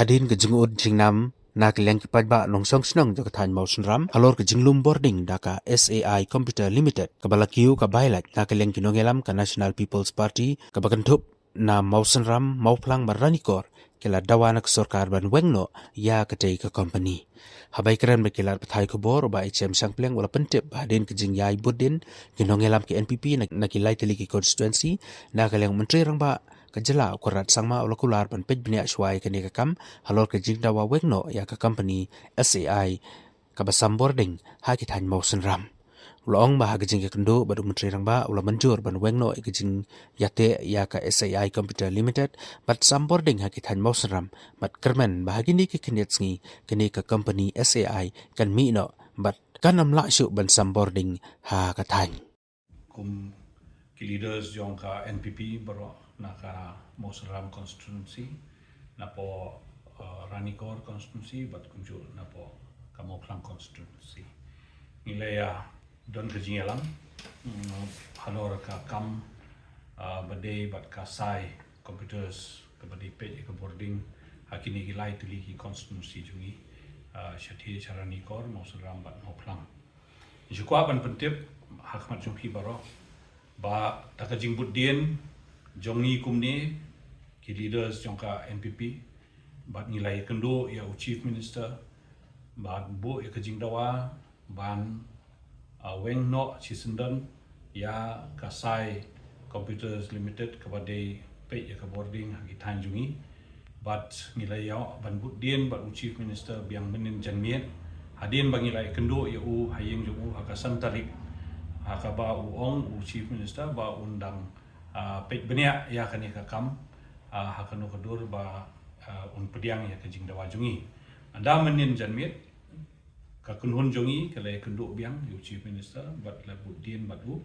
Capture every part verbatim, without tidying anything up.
Hadien ka jingud jingnam na ka liang ki paidbah nongshong shnong jong ka thaiñ Mawsynram halor ka jinglum bording da ka S A I Computer Limited, kaba la kiew ka bai lait na ka liang ki nongïalam ka National People's Party kaba kynthup na Mawsynram, Mawphlang bad Ranikor, ki la dawa na ka sorkar ban weng noh ïa katei ka company. Haba ïakren bad ki lad pathai khubor, Bah H M Shangpliang u la pyntip ba hadien ka jingïai bud dien ki nongïalam ki N P P na, na ki lai tylli ki constituency, na ka liang u Myntri Rangbah ka jylla u Conrad Sangma u la kular ban peit bniah shuwa ïa kane ka kam halor ka jingdawa weng noh ïa ka company S A I kaba sam bording ha ki thaiñ Mawsynram. U la ong ba ha ka jingïakynduh bad u Myntri Rangbah u la mynjur ban weng noh ïa ka jingïateh ïa ka S A I Computer Limited bad sam bording ha ki thaiñ Mawsynram, bad kyrmen ba ha kine ki khyndiat sngi kane ka company S A I kan mih noh bad kan ym lah shuh ban sam bording ha ka thaiñ. Kum ki leaders jong ka N P P baroh na ka Mawsynram constituency, napoh, uh, Ranikor constituency bad kumjuh napoh ka Mawphlang constituency, ngi la ïa don ka jingïalam, mm, halor ka kam, uh, ba dei bad ka sai computers kaba dei peit ïa ka bording ha kine ki lai tylli ki constituency jong ngi, uh, shathie sha Ranikor, Mawsynram bad Mawphlang. Ngi shu kwah ban pyntip ha khmat jong phi baroh ba da ka jingbud dien jong ngi kumne ki leaders jong ka N P P, bad ngi la ïakynduh ïa u Chief Minister bad buh ïa ka jingdawa ban, ah, weng noh shisyndon ïa ka Sai Computers Limited kaba dei peit ïa ka bording ha ki thaiñ jong ngi. Bad ngi la ïoh ban bud dien bad u Chief Minister biang mynnin janmiet, hadien ba ngi la ïakynduh ïa u ha ïing jong u ha ka san tarik, ha kaba u ong u Chief Minister ba un dang, ah, peit bniah ïa kane ka kam, ah, ha kano ka dur ba, ah, un pdiang ïa ka jingdawa jong ngi. Ynda mynnin janmiet ka kynhun jong ngi ka la ïakynduh biang ïa u Chief Minister bad la bud dien bad u,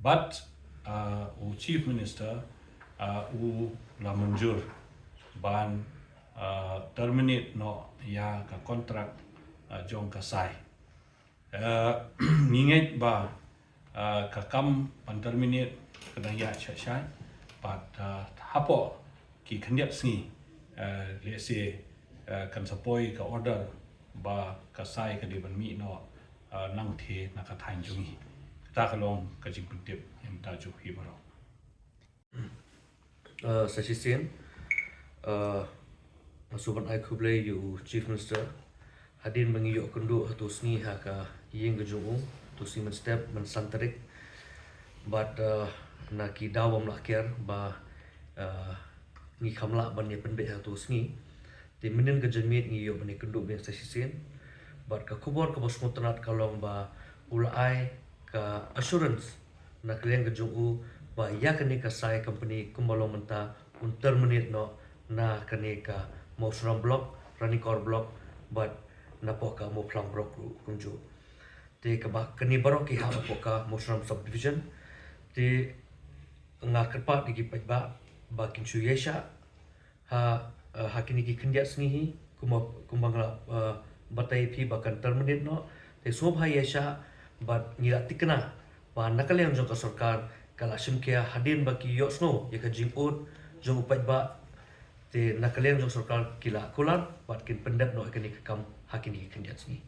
bad, ah, u Chief Minister, ah, u la mynjur ban, ah, terminate noh ïa ka contract, ah, jong ka Sai. Ah, ngi ngeit ba, ah, ka kam ban terminate ka dang ïaid shai shai, bad, ah, hapoh ki khyndiat sngi, ah, lehse, ah, kan sa poi ka order ba ka Sai ka dei ban mih noh, ah, nangtei na ka thaiñ jong ngi. Kata ka long ka jingpyntip na ka bynta jong phi baroh. Uh, sa shisien, uh, nga sngewbha ban ai khublei ïa u Chief Minister hadien ba ngi ïoh kynduh ha tu sngi ha ka ïing ka jong u, tu sngi mynstep, mynsan tarik. Bad, uh, na ki daw bym lah kiar ba, uh, ngi kham lah ban ïa pynbeit ha tu sngi. Te mynnin ka janmiet ngi ïoh ban ïakynduh biang sa shisien. Bad ka khubor kaba sngewtynnat ka long ba u la ai ka assurance na ka liang ka jong u ba ïa kane ka Sai company kumba long mynta un terminate noh na kane ka Mawsynram block, Ranikor block, bad napoh ka Mawphlang block ruh kumjuh. Te kaba kane baroh ki hap hapoh ka Mawsynram subdivision. Te nga kyrpad ïa ki paidbah ba kin shu ïaishah ha, eh, ha kine ki khyndiat sngi hi, kumba, kumba nga la, eh, batai ïa phi ba kan terminate noh. Te sngewbha ïaishah bad ngi la thikna ba na ka liang jong ka sorkar ka la shim khia hadien ba ki ïohsngew ïa ka jingud jong u paidbah. Te na ka liang jong sorkar ki la kular bad kin pyndep noh ïa kane ka kam ha kine ki khyndiat sngi.